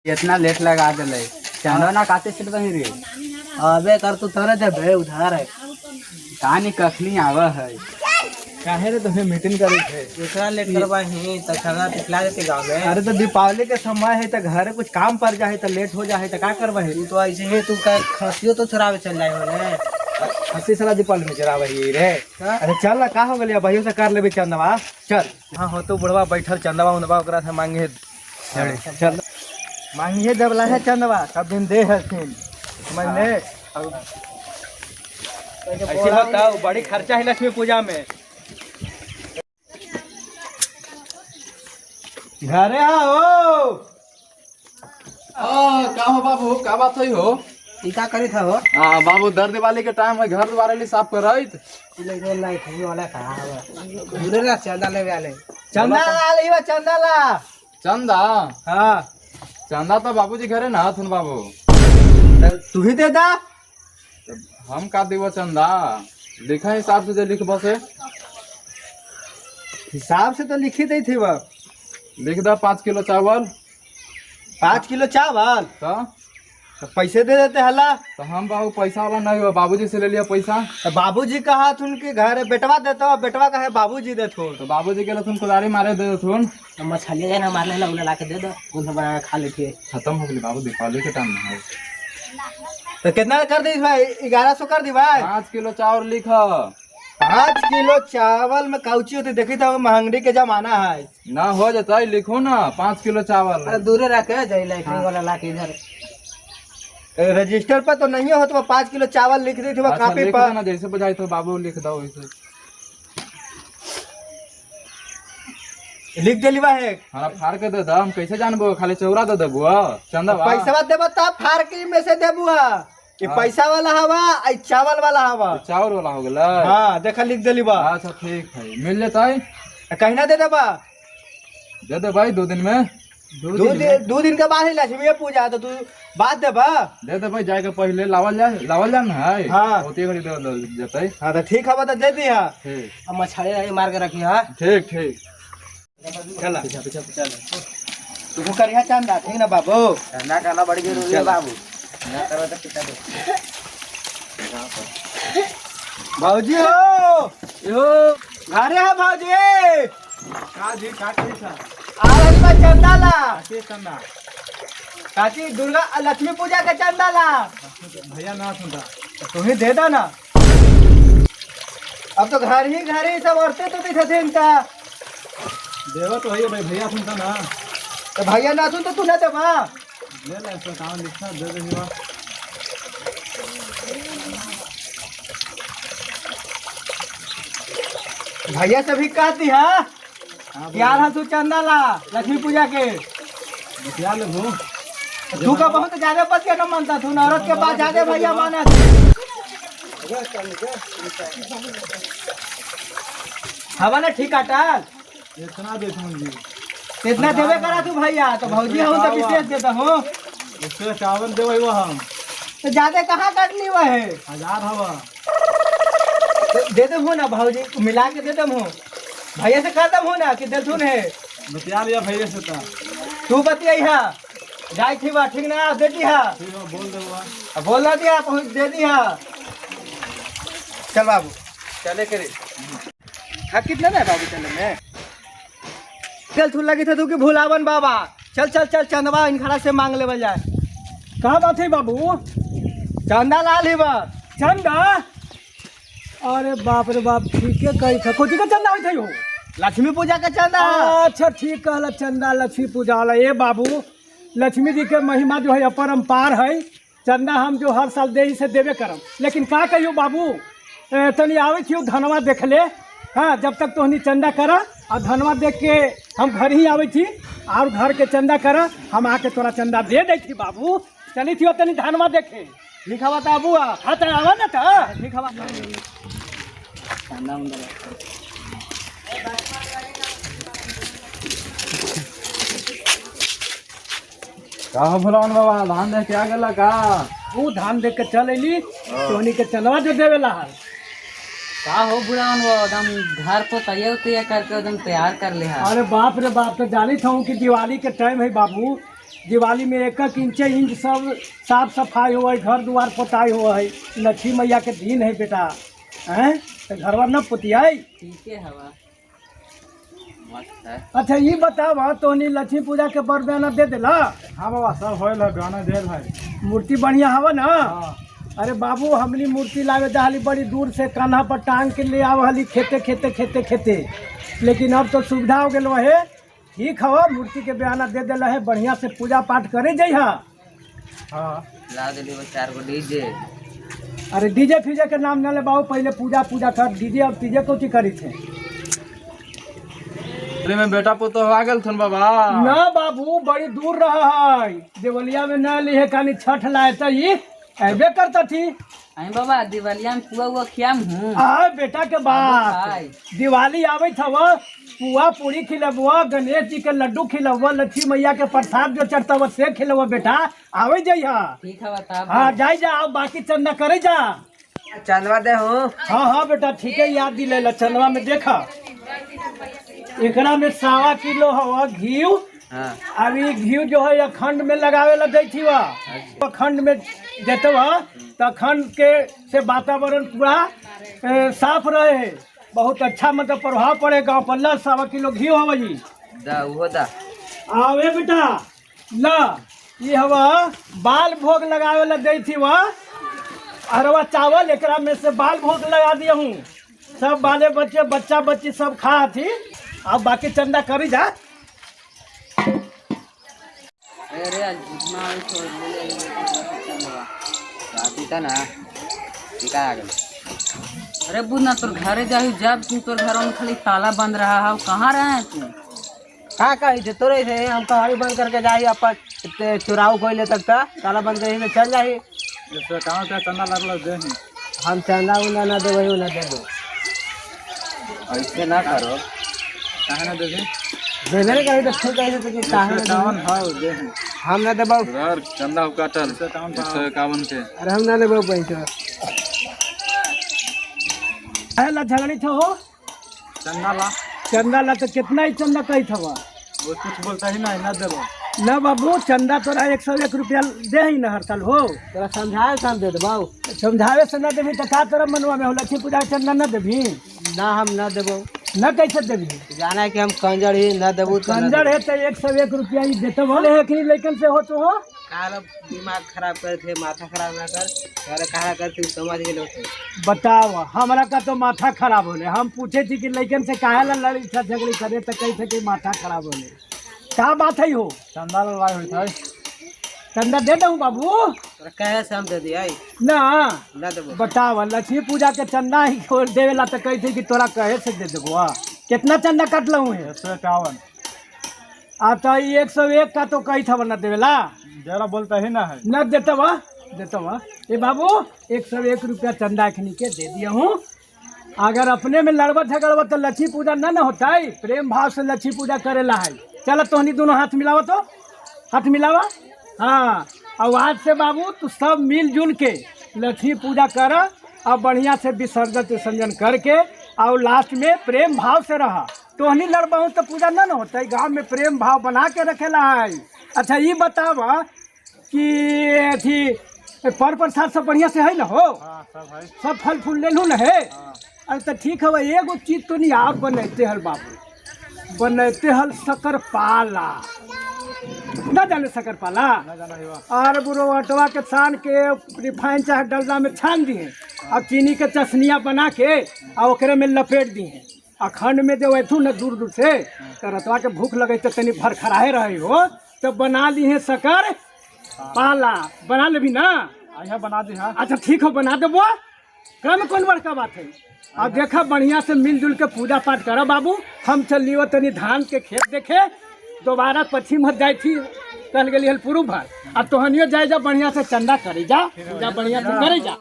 इतना लेट लगा दिले चंदा ना काते चल बही रे। अबे कर तू थोड़े देबे उधार है। कहानी कखनी आवा है। काहे रे तुम्हें मीटिंग करे थे? इतना लेट करवा ही तो खाना पिला देते गांव में। अरे तो दीपावली के समय है तो घरे कुछ काम पर जाए तो लेट हो जाए तो का करबे? तू तो ऐसे ही तू का खसियो तो चुरावे चल जाए होने। हंसी साला दीपावली में चरावे ही रे। हाँ? अरे चल ना, का हो गेलिया भैया से कर लेबे चंदवा। चल हाँ हो तो बुढ़वा बैठल चंदवा उनवा ओकरा से मांगे। चल मांगिए जब ला है चंदवा सब दिन दे हथिन समझ ले। अब ऐसे होता बड़ी खर्चा है लक्ष्मी पूजा में। घरे आओ। का हो बाबू, का बात है हो? ई का करी था हो? हाँ बाबू, दर दिवाली के टाइम है, घर द्वार लिए साफ करत। ले लाइट ही वाला का हवा दूरे ना चंदा लेवे आले। चंदा ला लीवा चंदा ला। चंदा? हाँ चंदा तो बाबूजी घरे ना हथुन बाबू। तो तू ही दे दा। हम का देबो चंदा? लिखा हिसाब से जे लिखबो से। हिसाब से तो लिखी दी थी वह। लिख दा 5 किलो चावल। 5 किलो चावल? तो पैसे दे देते हला। तो हम बाबू पैसा वाला नहीं हो, बाबूजी से ले लिया पैसा। तो बाबूजी कहा उनके घर बेटवा देता, बेटवा कहे बाबूजी देथुन। तो बाबूजी के लथुन कुदारी मारे दे देथुन। मछली जाए ना मारले ला ला के दे दो, उन बना के खा लेती। खत्म हो गेली बाबू, दीपावली के टाइम में है। तो कितना कर दी भाई? 1100 कर दी भाई। 5 किलो चावल लिख। 5 किलो चावल में काउची होती देखी था, महंगी के जमाना है। ना हो जाता लिखो ना 5 किलो चावल। अरे दूरे रखे जाए लाइट वाला ला के इधर। रजिस्टर पर तो नहीं हो तो 5 किलो चावल लिख दी थी वो अच्छा, कॉपी लिख पर। देना जैसे बजाई तो बाबू लिख दो वैसे। लिख दिली बा है। हमारा फाड़ के दे दो, हम कैसे जानबो? खाली चौरा दे देबो चंदा। पैसा देबो तब फाड़ के में से देबू हा। ये हाँ। पैसा वाला हवा आ चावल वाला हवा। चावल वाला हो गेलै। हाँ देखा लिख दिली बा। अच्छा ठीक है, मिल जतै। कहीं ना दे देबा। दे दे भाई 2 दिन में। दो दिन के बाद ही लक्ष्मी पूजा तो तू बात देबा। दे दे भाई, जाए के पहले लावल जाए, लावल जाए ना है। हाँ। ओते घड़ी दे जतै। हाँ तो ठीक हवा तो दे दी। हाँ ठीक। अब मछली मार के रखी। हाँ ठीक ठीक। चला पीछा पीछा चल तू करिया चंदा ठीक ना बाबू? चंदा करना बड़ी जरूरी है बाबू। ना करो तो पिता दे। भाऊजी हो यो घरे है भाऊजी। का जी का करी था? आ रही बा चंदा ला। के चंदा? काची दुर्गा लक्ष्मी पूजा के चंदा ला। भैया ना सुनता। तो तू ही दे दा ना। अब तो घर ही सब औरतें तो दिखते थे इनका। देवा तो है भाई, भैया सुनता ना। तो भैया ना सुन तो तू ना देबा। ले ले इसका काम लिखा दे दे भैया। भैया से भी कहती है यार हम तू चंदा ला लक्ष्मी पूजा के। बतिया ले भू। तू का बहुत ज्यादा बतिया न मानता तू, औरत के बात ज्यादा भैया माना। हवा ना ठीक आटाल। इतना दे जी। इतना देवे करा तू भैया तो भौजी हूँ तो विशेष देता हूँ। उससे चावल देवे वो हम। तो ज्यादा कहाँ काटनी हुआ है? 1000 हवा। तो दे दे ना भौजी मिला के दे दम हूँ। भैया से कह दम हूँ ना कि देथुन है। बतिया लिया भैया से ता। तू बतियाई हा जाई थी बा ठीक ना दे दी हा। ठीक है बोल दे वो। अब बोल ना दिया पहुँच दे दी हा। चल बाबू चले करे। हाँ कितना ना बाबू चले में चल तू लगी था तू कि भुलावन बाबा। चल चल चल चंदवा इनखड़ा से मांग लेवल जाए। का बात है बाबू? चंदा लाल ही बा। चंदा? अरे बाप रे बाप, ठीक है कही था। कोची का चंदा होई थी हो? लक्ष्मी पूजा का चंदा। अच्छा ठीक कहला, चंदा लक्ष्मी पूजा वाला। ए बाबू लक्ष्मी जी के महिमा जो है अपरम्पार है। चंदा हम जो हर साल दे ही से देवे करम, लेकिन का कहियो बाबू तनी आवे छियो धनवा देख ले। हाँ जब तक तोहनी चंदा करा और धनवा देख के हम घर ही आवे थी और घर के चंदा करा, हम आके तोरा चंदा दे दै थी बाबू। चली थी तनी धनवा देखे। ठीक हवा ता बुआ। हाँ तो आवा ना था। ठीक हवा। चंदा उंदा। का हो भुलावन बाबा, धान देख के आ गेला का? वो धान देख के चल अली, तोहनी के चंदवा जो देवेला है। का हो बुलावन वो एकदम घर को तैयार तैयार करके एकदम तैयार कर ले है। अरे बाप रे बाप, तो जानी था कि दिवाली के टाइम है बाबू। दिवाली में एक एक इंचे इंच सब साफ सफाई हो है, घर द्वार पोताई हो है। लक्ष्मी मैया के दिन है बेटा, हैं तो घरवा न पोतियाई। ठीक है हवा मस्त है। अच्छा ये बताव तोहनी लक्ष्मी पूजा के बर बयाना दे देला? हाँ बाबा सब होल है, बयाना देल है। मूर्ति बढ़िया हवा ना? अरे बाबू हमनी मूर्ति लावे दहाली बड़ी दूर से, कान्हा पर टांग के ले आव हली खेते खेते खेते खेते, लेकिन अब तो सुविधा हो गेल है। ठीक हवा, मूर्ति के बयाना दे देला है, बढ़िया से पूजा पाठ करे जइहा। हाँ ला दिली वो 4 गो डीजे। अरे डीजे फीजे के नाम न ले बाबू, पहले पूजा पूजा कर, डीजे अब तीजे कोची करी थे। अरे में बेटा पुतो आ गेल थन बाबा। ना बाबू बड़ी दूर रहा है, देवलिया में न ली है, कानी छठ लाए तो ये ऐबे करता थी। आई बाबा दिवालिया में पुआ उआ खियाम हूँ। आ बेटा के बात, आय। दिवाली आवे थवा पुआ पूरी खिलबुआ, गणेश जी के लड्डू खिलबुआ, लक्ष्मी मैया के प्रसाद जो चढ़तवा से खिलबुआ बेटा, आवे जइहा। ठीक है बता। हाँ जाई जा, आओ बाकी चंदा करे जा। चंदवा दे हो। हाँ हाँ बेटा ठीक है, याद दिले चंदवा में देखा एकरा में 1.25 किलो हवा घी। हाँ अभी घी जो है अखंड में लगावे ला दै थी वा, अखंड में देते वा तो अखंड के से वातावरण पूरा साफ रहे, बहुत अच्छा मतलब प्रभाव पड़े गाँव पर। ला 1.25 किलो घी हवा जी। दा वो दा। आवे बेटा ला, ये हवा बाल भोग लगावे ला दै थी वा, अरवा चावल एकरा में से बाल भोग लगा दिया हूँ, सब बाले बच्चे बच्चा बच्ची सब खा थी। अब बाकी चंदा करी जा। अरे आज जितना आवे छोड़ ले ले चंदवा। पीता ना ठीक आ गेल। अरे बुना तोर घरे जाही जब तू तोर घर में खाली ताला बंद रहा है, कहाँ रहा है तू? का कही थे तोरे से हम कहानी बंद करके जाही, अपन चुराऊ कोई ले तक ता ताला बंद करके चल जाही। जैसे कहाँ पे चंदा लगल दे ही। हम चंदा उना ना देबो, ना देबो। ऐसे ना करो, काहे ना देबे? देबे ने कही तो फिर कही थे कि काहे ना कौन देबो? हाउ दे ही। हम ना देबो। उधर चंदा काटल 151 के। अरे हम ना देबो पैसा। ला झगड़ी था हो चंदा ला। चंदा ला तो कितना ही चंदा कही था वो कुछ बोलता ही ना, ना देबो। ना बाबू चंदा तोरा 101 रुपया दे ही ना हर साल हो। तोरा समझाए से हम दे देबो। समझावे से ना देबी तो का तोरा मनवा में हो? लक्ष्मी पूजा के चंदा ना देबी? ना हम ना देबो। ना कैसे देबी? जाना है कि हम कंजर ही ना देबो तो ना कंजर है तो 101 रुपया ही देते बोले है कि लेकिन से हो तो हो। काला दिमाग खराब करे थे, माथा खराब ना कर, अरे कहा करते समझ गेलो। बताओ हमरा का तो माथा खराब होले, हम पूछे थी कि लइकन से काहे ला लड़ी झगड़ी करे तो कही थे कि माथा खराब होले। का बात है हो? चंदा लड़ाई होई था। चंदा दे दू बाबू? तोरा कहे से हम दे दिया ना ना देबो। बताओ लक्ष्मी पूजा के चंदा ही छोड़ देवेला तो कही थी कि तोरा कहे से दे देबो। कितना चंदा काट लूँ है? 151। आ तो 101 का तो कही था ना देवेला। जरा बोलता ही ना है। न देता वा, देता वा। ए बाबू 101 रुपया चंदा अखनी के दे दिया हूँ। अगर अपने में लड़बा झगड़बा तो लक्ष्मी पूजा न न होता है, प्रेम भाव से लक्ष्मी पूजा करेला है। चलो तोहनी दोनों हाथ मिलावा, तो हाथ मिलावा। हाँ और आज से बाबू तू सब मिलजुल के लक्ष्मी पूजा कर और बढ़िया से विसर्जन विसर्जन करके और लास्ट में प्रेम भाव से रहा। तोहनी लड़बहू तो पूजा न न होता है, गाँव में प्रेम भाव बना के रखेला है। अच्छा ये बतावा कि अथी पर प्रसाद सब बढ़िया से है ना हो? हाँ सब है। सब फल फूल ले लूँ ना है? अरे तो ठीक है, एगो चीज तो नहीं आप बनैते हल बाबू, बनैते हल शकरपाला। ना जाने शकरपाला? ना जाना ही बा। और बुरो अटवा के छान के रिफाइन चाहे डलडा में छान दिए और चीनी के चशनिया बना के और ओकरे में लपेट दिए। अखंड में जो ऐथू न दूर दूर से तो रतवा के भूख लगे तो तनी भरखराहे रही हो तो बना ली है शकर पाला। बना लेबी ना? आइहा बना दी। हाँ अच्छा ठीक हो बना देबो, कम कौन बड़का बात है। अब देखा बढ़िया से मिलजुल के पूजा पाठ करो बाबू। हम चल लियो तनी धान के खेत देखे, दोबारा पश्चिम हट जाए थी कल गई हल पूर्व भर। अब तोहनियो जाए जा बढ़िया से चंदा करे जा, पूजा बढ़िया से करे जा।